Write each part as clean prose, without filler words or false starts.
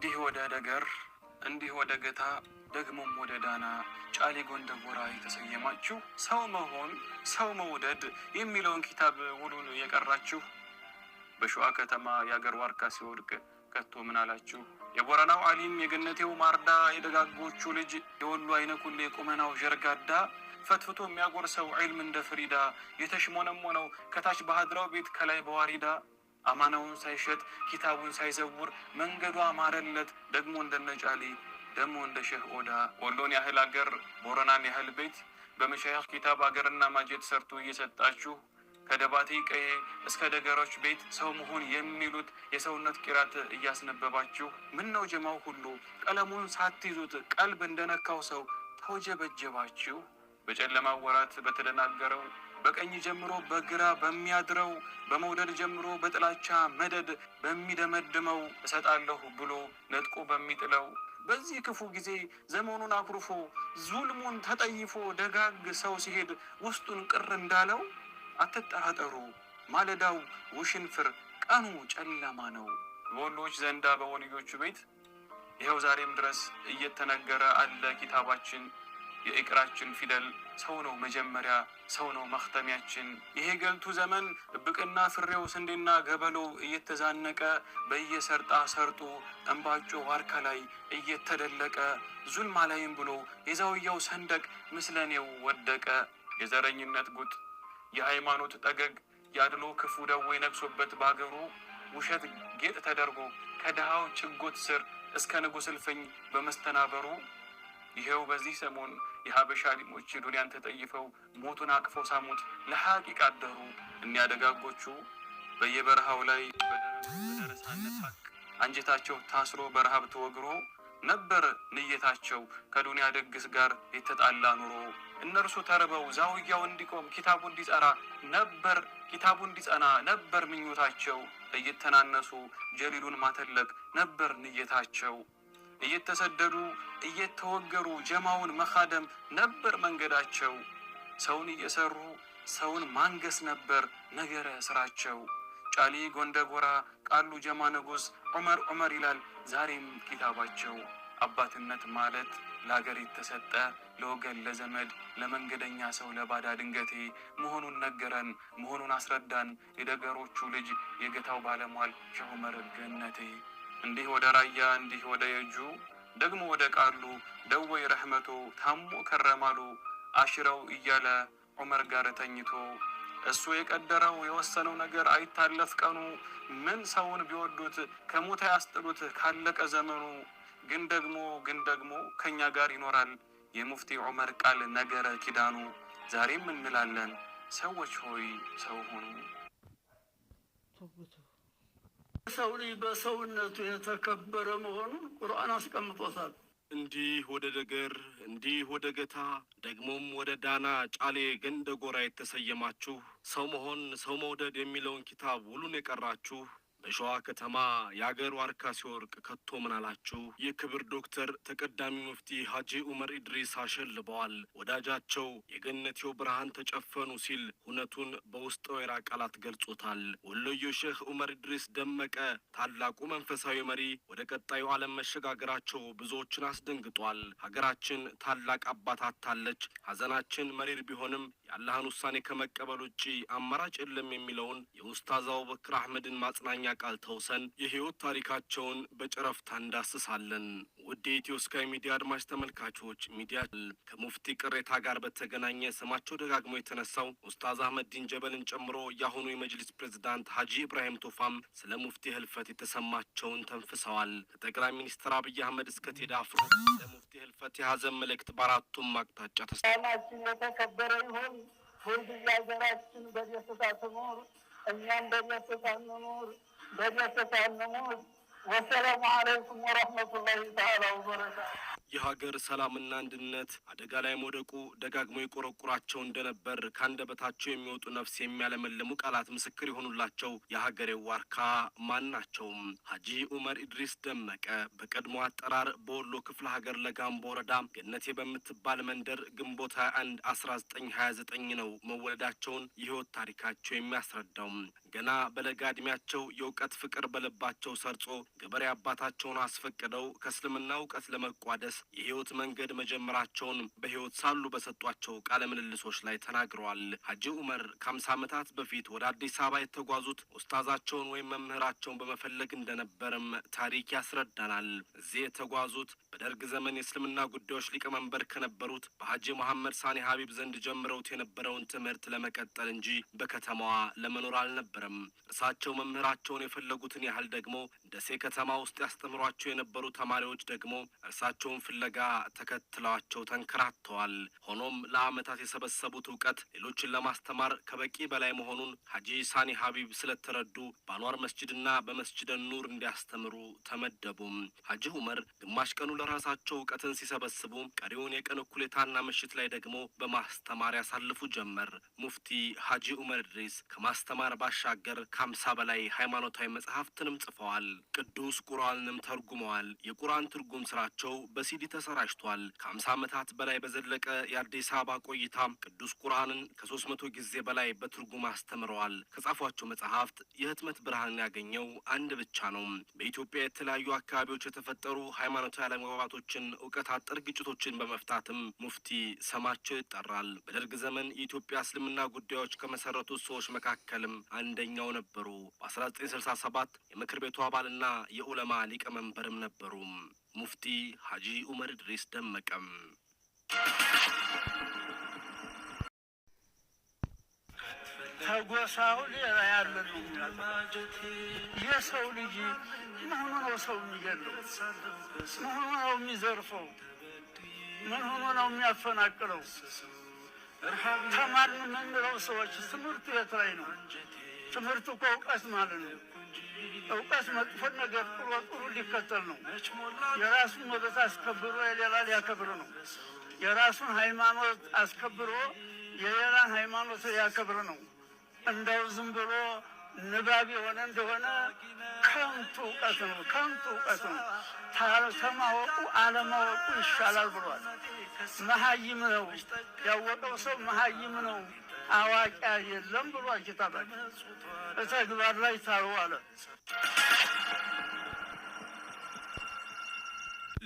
እንዲህ ወደ ደገር፣ እንዲህ ወደ ገታ፣ ደግሞም ወደ ዳና ጫሌ ጎንደ ጎራ የተሰየማችሁ፣ ሰው መሆን ሰው መውደድ የሚለውን ኪታብ ውሉን የቀራችሁ፣ በሸዋ ከተማ የአገር ዋርካ ሲወድቅ ከቶ ምን አላችሁ? የቦረናው አሊም፣ የገነቴው ማርዳ፣ የደጋጎቹ ልጅ፣ የወሎ አይነኩሌ፣ ቁመናው ዠርጋዳ፣ ፈትፍቶ የሚያጎርሰው ዒልም እንደ ፍሪዳ፣ የተሽሞነሞነው ከታች በሀድራው ቤት ከላይ በዋሪዳ፣ አማናውን ሳይሸጥ ኪታቡን ሳይዘውር መንገዱ አማረለት፣ ደግሞ እንደነጫሊ ደግሞ እንደ ሼህ ኦዳ። ወሎን ያህል አገር፣ ቦረናን ያህል ቤት በመሻይኽ ኪታብ አገርና ማጀት ሰርቶ እየሰጣችሁ፣ ከደባቴ ቀዬ እስከ ደገሮች ቤት ሰው መሆን የሚሉት የሰውነት ቂራት እያስነበባችሁ፣ ምን ነው ጀማው ሁሉ ቀለሙን ሳትይዙት ቀልብ እንደነካው ሰው ተውጀበጀባችሁ? በጨለማው ወራት በተደናገረው፣ በቀኝ ጀምሮ በግራ በሚያድረው፣ በመውደድ ጀምሮ በጥላቻ መደድ በሚደመድመው፣ እሰጣለሁ ብሎ ነጥቆ በሚጥለው በዚህ ክፉ ጊዜ ዘመኑን አኩርፎ ዙልሙን ተጠይፎ ደጋግ ሰው ሲሄድ ውስጡን ቅር እንዳለው አትጠራጠሩ። ማለዳው ውሽንፍር፣ ቀኑ ጨለማ ነው። በወሎዎች ዘንዳ በወልዮቹ ቤት ይኸው ዛሬም ድረስ እየተነገረ አለ ኪታባችን። የኢቅራችን ፊደል ሰው ነው መጀመሪያ፣ ሰው ነው መክተሚያችን። ይሄ ገልቱ ዘመን ብቅና ፍሬው ስንዴና ገበሎ እየተዛነቀ፣ በየሰርጣ ሰርጡ እንባጮ ዋርካ ላይ እየተደለቀ፣ ዙልማ ላይም ብሎ የዛውያው ሰንደቅ ምስለኔው ወደቀ። የዘረኝነት ጉጥ፣ የሃይማኖት ጠገግ፣ የአድሎ ክፉ ደዌ ነግሶበት ባገሩ፣ ውሸት ጌጥ ተደርጎ ከድሃው ጭጎት ስር እስከ ንጉሥ እልፍኝ በመስተናበሩ፣ ይኸው በዚህ ሰሞን የሀበሻ ሊሞች ዱንያን ተጠይፈው ሞቱን አቅፈው ሳሙት፣ ለሐቂቅ አደሩ። እኒያ ደጋጎቹ በየበረሃው ላይ በደረሳነት ሀቅ አንጀታቸው ታስሮ በረሃብ ተወግሮ ነበር ንየታቸው ከዱንያ ድግስ ጋር የተጣላ ኑሮ። እነርሱ ተርበው ዛውያው እንዲቆም ኪታቡ እንዲጸራ ነበር፣ ኪታቡ እንዲጸና ነበር ምኞታቸው። እየተናነሱ ጀሊሉን ማተለቅ ነበር ንየታቸው። እየተሰደዱ እየተወገሩ ጀማውን መኻደም ነበር መንገዳቸው። ሰውን እየሰሩ ሰውን ማንገስ ነበር ነገረ ስራቸው። ጫሊ ጎንደጎራ፣ ቃሉ ጀማ ንጉስ፣ ዑመር ዑመር ይላል ዛሬም ኪታባቸው። አባትነት ማለት ለሀገር የተሰጠ፣ ለወገን ለዘመድ ለመንገደኛ ሰው ለባዳ ድንገቴ መሆኑን ነገረን፣ መሆኑን አስረዳን የደገሮቹ ልጅ የገታው ባለሟል ሼህ ዑመር ገነቴ። እንዲህ ወደ ራያ፣ እንዲህ ወደ የጁ፣ ደግሞ ወደ ቃሉ፣ ደወይ ረሕመቶ ታሞ ከረማሉ አሽረው እያለ ዑመር ጋር ተኝቶ። እሱ የቀደረው የወሰነው ነገር አይታለፍ ቀኑ። ምን ሰውን ቢወዱት ከሞት አያስጥሉት ካለቀ ዘመኑ። ግን ደግሞ ከኛ ጋር ይኖራል የሙፍቲ ዑመር ቃል ነገረ ኪዳኑ። ዛሬም እንላለን ሰዎች ሆይ ሰው ሁኑ። ሰው ልጅ በሰውነቱ የተከበረ መሆኑን ቁርአን አስቀምጦታል። እንዲህ ወደ ደገር፣ እንዲህ ወደ ገታ፣ ደግሞም ወደ ዳና ጫሌ ገንደ ጎራ የተሰየማችሁ፣ ሰው መሆን ሰው መውደድ የሚለውን ኪታብ ውሉን የቀራችሁ፣ በሸዋ ከተማ የአገር ዋርካ ሲወርቅ ከቶ ምን አላችሁ? የክብር ዶክተር ተቀዳሚ ሙፍቲ ሀጂ ኡመር ኢድሪስ አሸልበዋል። ወዳጃቸው የገነቴው ብርሃን ተጨፈኑ ሲል ሁነቱን በውስጠ ወይራ ቃላት ገልጾታል። ወሎዮ ሼህ ኡመር ኢድሪስ ደመቀ ታላቁ መንፈሳዊ መሪ ወደ ቀጣዩ ዓለም መሸጋገራቸው ብዙዎችን አስደንግጧል። ሀገራችን ታላቅ አባት አጥታለች። ሀዘናችን መሪር ቢሆንም የአላህን ውሳኔ ከመቀበል ውጪ አማራጭ የለም የሚለውን የኡስታዝ አቡበክር አህመድን ማጽናኛ ቃል ተውሰን የህይወት ታሪካቸውን በጨረፍታ እንዳስሳለን። ውድ የኢትዮ ስካይ ሚዲያ አድማጭ ተመልካቾች፣ ሚዲያ ከሙፍቲ ቅሬታ ጋር በተገናኘ ስማቸው ደጋግሞ የተነሳው ኡስታዝ አህመድ ዲን ጀበልን ጨምሮ የአሁኑ የመጅሊስ ፕሬዝዳንት ሀጂ ኢብራሂም ቶፋም ስለ ሙፍቲ ህልፈት የተሰማቸውን ተንፍሰዋል። ከጠቅላይ ሚኒስትር አብይ አህመድ እስከ ቴዲ አፍሮ ለሙፍቲ ህልፈት የሀዘን መልእክት በአራቱም አቅጣጫ ተስ ሰላማችን የተከበረ ይሁን። ሁልጊዜ ሀገራችን በደስታ ትኑር፣ እኛም በደስታ እንኑር፣ በደስታ እንኑር። ወሰላሙ አለይኩም ወረሕመቱላሂ ተዓላ ወበረካቱ። የሀገር ሰላምና አንድነት አደጋ ላይ መውደቁ ደጋግሞ የቆረቁራቸው እንደነበር ከአንደበታቸው የሚወጡ ነፍስ የሚያለመልሙ ቃላት ምስክር የሆኑላቸው የሀገሬው ዋርካ ማን ናቸው? ሀጂ ኡመር ኢድሪስ ደመቀ በቀድሞ አጠራር በወሎ ክፍለ ሀገር ለጋምቦ ወረዳ ገነቴ በምትባል መንደር ግንቦት 21 1929 ነው መወለዳቸውን የህይወት ታሪካቸው የሚያስረዳው። ገና በለጋ ዕድሜያቸው የእውቀት ፍቅር በልባቸው ሰርጾ ገበሬ አባታቸውን አስፈቅደው ከእስልምና እውቀት ለመቋደስ የህይወት መንገድ መጀመራቸውን በህይወት ሳሉ በሰጧቸው ቃለ ምልልሶች ላይ ተናግረዋል። ሐጂ ዑመር ከ50 ዓመታት በፊት ወደ አዲስ አበባ የተጓዙት ኡስታዛቸውን ወይም መምህራቸውን በመፈለግ እንደነበርም ታሪክ ያስረዳናል። እዚህ የተጓዙት በደርግ ዘመን የእስልምና ጉዳዮች ሊቀመንበር ከነበሩት በሐጂ መሐመድ ሳኒ ሀቢብ ዘንድ ጀምረውት የነበረውን ትምህርት ለመቀጠል እንጂ በከተማዋ ለመኖር አልነበረም። እርሳቸው መምህራቸውን የፈለጉትን ያህል ደግሞ ደሴ ከተማ ውስጥ ያስተምሯቸው የነበሩ ተማሪዎች ደግሞ እርሳቸውን ፍለጋ ተከትለዋቸው ተንከራተዋል። ሆኖም ለዓመታት የሰበሰቡት እውቀት ሌሎችን ለማስተማር ከበቂ በላይ መሆኑን ሐጂ ሳኒ ሀቢብ ስለተረዱ በአንዋር መስጂድና በመስጂደ ኑር እንዲያስተምሩ ተመደቡ። ሐጂ ዑመር ግማሽ ቀኑ ለራሳቸው እውቀትን ሲሰበስቡ፣ ቀሪውን የቀን እኩሌታና ምሽት ላይ ደግሞ በማስተማር ያሳልፉ ጀመር። ሙፍቲ ሐጂ ዑመር ኢድሪስ ከማስተማር ባሻገር ከ50 በላይ ሃይማኖታዊ መጽሐፍትንም ጽፈዋል። ቅዱስ ቁርአንንም ተርጉመዋል። የቁርአን ትርጉም ስራቸው በሲዲ ተሰራጭቷል። ከ50 ዓመታት በላይ በዘለቀ የአዲስ አበባ ቆይታ ቅዱስ ቁርአንን ከ300 ጊዜ በላይ በትርጉም አስተምረዋል። ከጻፏቸው መጽሐፍት የህትመት ብርሃንን ያገኘው አንድ ብቻ ነው። በኢትዮጵያ የተለያዩ አካባቢዎች የተፈጠሩ ሃይማኖታዊ አለመግባባቶችን፣ እውቀት አጠር ግጭቶችን በመፍታትም ሙፍቲ ስማቸው ይጠራል። በደርግ ዘመን የኢትዮጵያ እስልምና ጉዳዮች ከመሰረቱት ሰዎች መካከልም አንደኛው ነበሩ። በ1967 የምክር ቤቱ አባልና የኡለማ ሊቀመንበርም ነበሩ። ሙፍቲ ሐጂ ዑመር ኢድሪስ ደመቀም። ተጎሳው ሌላ ያለ ነው የሚያጠቃው። የሰው ልጅ ምን ሆኖ ነው ሰው የሚገድለው? ምን ሆኖ ነው የሚዘርፈው? ምን ሆኖ ነው የሚያፈናቅለው? ተማርን የምንለው ሰዎች ትምህርቱ የት ላይ ነው? ትምህርት እኮ እውቀት ማለት ነው። እውቀት መጥፎን ነገር ጥሎ ጥሩ ሊከተል ነው። የራሱን መብት አስከብሮ የሌላ ሊያከብር ነው። የራሱን ሃይማኖት አስከብሮ የሌላን ሃይማኖት ሊያከብር ነው። እንደው ዝም ብሎ ንባብ የሆነ እንደሆነ ከንቱ እውቀት ነው፣ ከንቱ እውቀት ነው። ተማወቁ አለማወቁ ይሻላል ብሏል። መሀይም ነው ያወቀው ሰው መሀይም ነው፣ አዋቂ አይደለም ብሏል ኪታባችን። በተግባር ላይ ታሩ አለ።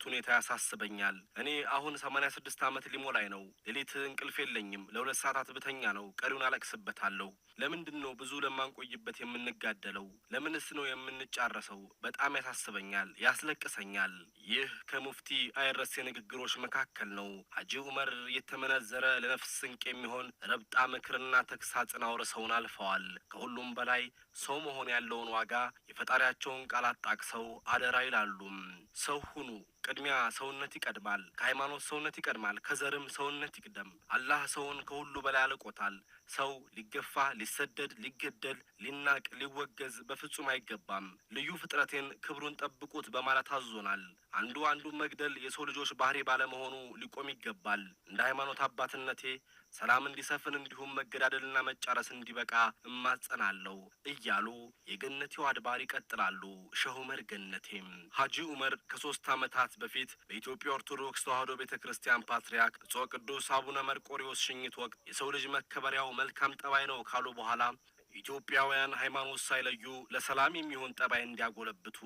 ሁኔታ ያሳስበኛል። እኔ አሁን 86 ዓመት ሊሞላኝ ነው። ሌሊት እንቅልፍ የለኝም። ለ2 ሰዓታት ብተኛ ነው፣ ቀሪውን አለቅስበታለሁ። ለምንድን ነው ብዙ ለማንቆይበት የምንጋደለው? ለምንስ ነው የምንጫረሰው? በጣም ያሳስበኛል፣ ያስለቅሰኛል። ይህ ከሙፍቲ አይረሴ ንግግሮች መካከል ነው። ሐጂ ዑመር የተመነዘረ ለነፍስ ስንቅ የሚሆን ረብጣ ምክርና ተግሳጽን አውርሰውን አልፈዋል። ከሁሉም በላይ ሰው መሆን ያለውን ዋጋ የፈጣሪያቸውን ቃላት ጣቅሰው አደራ ይላሉ። ሰው ሁኑ። ቅድሚያ ሰውነት ይቀድማል። ከሃይማኖት ሰውነት ይቀድማል። ከዘርም ሰውነት ይቅደም። አላህ ሰውን ከሁሉ በላይ አልቆታል። ሰው ሊገፋ፣ ሊሰደድ፣ ሊገደል፣ ሊናቅ፣ ሊወገዝ በፍጹም አይገባም። ልዩ ፍጥረቴን ክብሩን ጠብቁት በማለት አዞናል። አንዱ አንዱን መግደል የሰው ልጆች ባህሪ ባለመሆኑ ሊቆም ይገባል። እንደ ሃይማኖት አባትነቴ ሰላም እንዲሰፍን እንዲሁም መገዳደልና መጫረስ እንዲበቃ እማጸናለሁ እያሉ የገነቴው አድባር ይቀጥላሉ። ሸህ ዑመር ገነቴም። ሐጂ ዑመር ከ3 ዓመታት በፊት በኢትዮጵያ ኦርቶዶክስ ተዋሕዶ ቤተ ክርስቲያን ፓትርያርክ ብፁዕ ቅዱስ አቡነ መርቆሪዎስ ሽኝት ወቅት የሰው ልጅ መከበሪያው መልካም ጠባይ ነው ካሉ በኋላ ኢትዮጵያውያን ሃይማኖት ሳይለዩ ለሰላም የሚሆን ጠባይ እንዲያጎለብቱ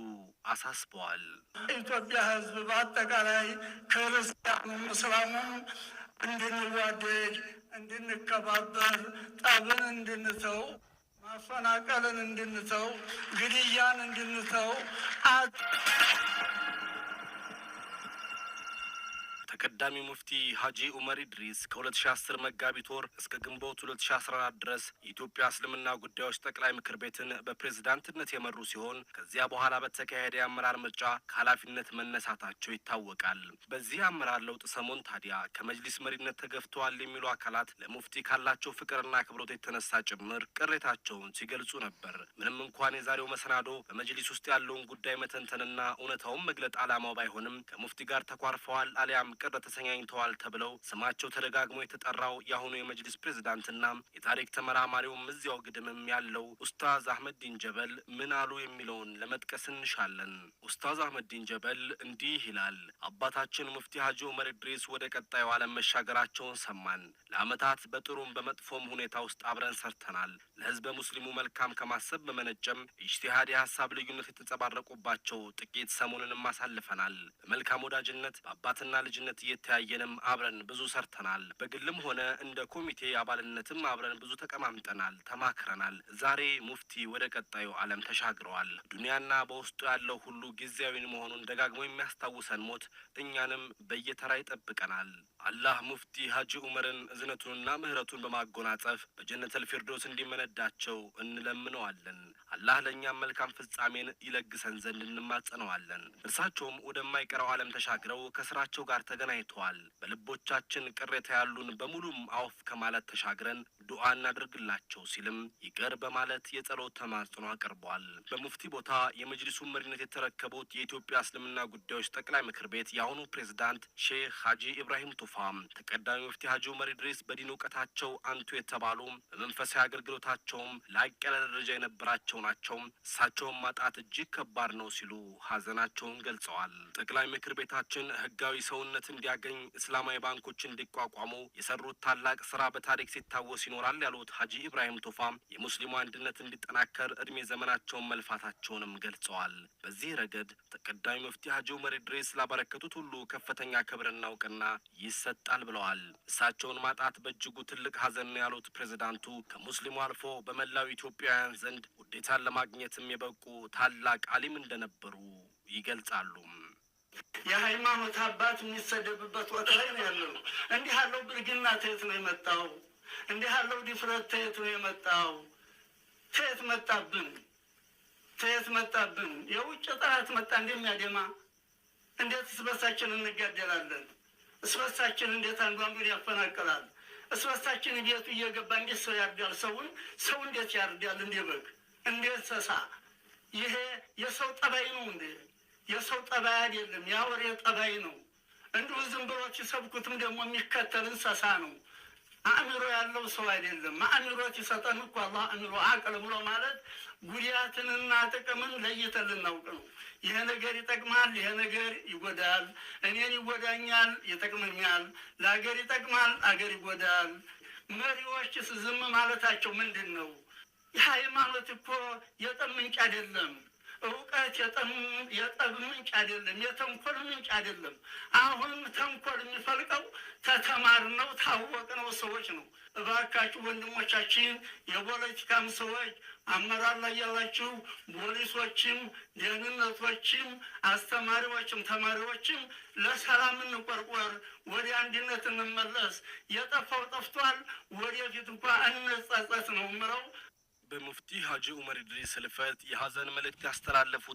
አሳስበዋል። ኢትዮጵያ ሕዝብ በአጠቃላይ ክርስቲያኑም እስላሙም እንድንዋደድ፣ እንድንከባበር፣ ጠብን እንድንተው፣ ማፈናቀልን እንድንተው፣ ግድያን እንድንተው። ተቀዳሚ ሙፍቲ ሐጂ ዑመር ኢድሪስ ከ2010 መጋቢት ወር እስከ ግንቦት 2014 ድረስ የኢትዮጵያ እስልምና ጉዳዮች ጠቅላይ ምክር ቤትን በፕሬዝዳንትነት የመሩ ሲሆን ከዚያ በኋላ በተካሄደ የአመራር ምርጫ ከኃላፊነት መነሳታቸው ይታወቃል። በዚህ አመራር ለውጥ ሰሞን ታዲያ ከመጅሊስ መሪነት ተገፍተዋል የሚሉ አካላት ለሙፍቲ ካላቸው ፍቅርና አክብሮት የተነሳ ጭምር ቅሬታቸውን ሲገልጹ ነበር። ምንም እንኳን የዛሬው መሰናዶ በመጅሊስ ውስጥ ያለውን ጉዳይ መተንተንና እውነታውን መግለጥ ዓላማው ባይሆንም ከሙፍቲ ጋር ተኳርፈዋል አሊያም ጥር ተሰኛኝተዋል ተብለው ስማቸው ተደጋግሞ የተጠራው የአሁኑ የመጅሊስ ፕሬዝዳንትና የታሪክ ተመራማሪውም እዚያው ግድምም ያለው ኡስታዝ አህመዲን ጀበል ምን አሉ የሚለውን ለመጥቀስ እንሻለን። ኡስታዝ አህመዲን ጀበል እንዲህ ይላል። አባታችን ሙፍቲ ሀጂ ዑመር ኢድሪስ ወደ ቀጣዩ ዓለም መሻገራቸውን ሰማን። ለዓመታት በጥሩም በመጥፎም ሁኔታ ውስጥ አብረን ሰርተናል። ለህዝበ ሙስሊሙ መልካም ከማሰብ በመነጨም ኢጅቲሃድ የሀሳብ ልዩነት የተንጸባረቁባቸው ጥቂት ሰሞንንም አሳልፈናል። በመልካም ወዳጅነት በአባትና ልጅነት እየተያየንም አብረን ብዙ ሰርተናል። በግልም ሆነ እንደ ኮሚቴ አባልነትም አብረን ብዙ ተቀማምጠናል፣ ተማክረናል። ዛሬ ሙፍቲ ወደ ቀጣዩ ዓለም ተሻግረዋል። ዱንያና በውስጡ ያለው ሁሉ ጊዜያዊ መሆኑን ደጋግሞ የሚያስታውሰን ሞት እኛንም በየተራ ይጠብቀናል። አላህ ሙፍቲ ሀጂ ዑመርን እዝነቱንና ምህረቱን በማጎናጸፍ በጀነተል ፊርዶስ እንዲመነዳቸው እንለምነዋለን። አላህ ለእኛም መልካም ፍጻሜን ይለግሰን ዘንድ እንማጸነዋለን። እርሳቸውም ወደማይቀረው ዓለም ተሻግረው ከስራቸው ጋር ተገናኝተዋል። በልቦቻችን ቅሬታ ያሉን በሙሉም አውፍ ከማለት ተሻግረን ዱዓ እናድርግላቸው ሲልም ይቅር በማለት የጸሎት ተማጽኖ አቅርቧል። በሙፍቲ ቦታ የመጅሊሱን መሪነት የተረከቡት የኢትዮጵያ እስልምና ጉዳዮች ጠቅላይ ምክር ቤት የአሁኑ ፕሬዝዳንት ሼህ ሀጂ ኢብራሂም ቱፋ ተቀዳሚ ሙፍቲ ሀጂ ዑመር ኢድሪስ በዲን እውቀታቸው አንቱ የተባሉ በመንፈሳዊ አገልግሎታቸውም ላቅ ያለ ደረጃ የነበራቸው ናቸው። እሳቸውን ማጣት እጅግ ከባድ ነው ሲሉ ሀዘናቸውን ገልጸዋል። ጠቅላይ ምክር ቤታችን ህጋዊ ሰውነት እንዲያገኝ፣ እስላማዊ ባንኮች እንዲቋቋሙ የሰሩት ታላቅ ስራ በታሪክ ሲታወስ ይኖራል ያሉት ሀጂ ኢብራሂም ቱፋ የሙስሊሙ አንድነት እንዲጠናከር እድሜ ዘመናቸውን መልፋታቸውንም ገልጸዋል። በዚህ ረገድ ተቀዳሚ ሙፍቲ ሀጂ ዑመር ኢድሪስ ላበረከቱት ሁሉ ከፍተኛ ክብርና እውቅና ይሰጣል ብለዋል። እሳቸውን ማጣት በእጅጉ ትልቅ ሀዘን ነው ያሉት ፕሬዝዳንቱ ከሙስሊሙ አልፎ በመላው ኢትዮጵያውያን ዘንድ ውዴታን ለማግኘትም የበቁ ታላቅ አሊም እንደነበሩ ይገልጻሉ። የሃይማኖት አባት የሚሰደብበት ወቅት ላይ ነው ያለነው። እንዲህ ያለው ብልግና ተየት ነው የመጣው? እንዲህ ያለው ድፍረት ተየት ነው የመጣው? ተየት መጣብን? ተየት መጣብን? የውጭ ጠላት መጣ እንደሚያደማ እንዴት እስበሳችን እንጋደላለን? እስበሳችን እንዴት አንዱ አንዱን ያፈናቅላል? እስበሳችን ቤቱ እየገባ እንዴት ሰው ያርዳል? ሰውን ሰው እንዴት ያርዳል? እንደ በግ፣ እንደ እንስሳ። ይሄ የሰው ጠባይ ነው እንዴ? የሰው ጠባይ አይደለም፣ የአውሬ ጠባይ ነው። እንዲሁ ዝም ብሎ ሲሰብኩትም ደግሞ የሚከተል እንስሳ ነው። አእምሮ ያለው ሰው አይደለም። አእምሮ ሲሰጠን እኮ አላህ አእምሮ አቅል ብሎ ማለት ጉዳትንና ጥቅምን ለይተን ልናውቅ ነው። ይሄ ነገር ይጠቅማል፣ ይሄ ነገር ይጎዳል፣ እኔን ይጎዳኛል፣ ይጠቅመኛል፣ ለሀገር ይጠቅማል፣ አገር ይጎዳል። መሪዎችስ ዝም ማለታቸው ምንድን ነው? የሃይማኖት እኮ የጠብ ምንጭ አይደለም። እውቀት የጠብ ምንጭ አይደለም። የተንኮል ምንጭ አይደለም። አሁን ተንኮል የሚፈልቀው ተተማርነው ታወቅነው ሰዎች ነው። እባካችሁ ወንድሞቻችን፣ የፖለቲካም ሰዎች፣ አመራር ላይ ያላችሁ ፖሊሶችም፣ ደህንነቶችም፣ አስተማሪዎችም፣ ተማሪዎችም ለሰላም እንቆርቆር፣ ወደ አንድነት እንመለስ። የጠፋው ጠፍቷል። ወደፊት እንኳ እንጸጸት ነው ምለው። በሙፍቲ ሀጂ ዑመር ኢድሪስ ህልፈት የሀዘን መልእክት ያስተላለፉ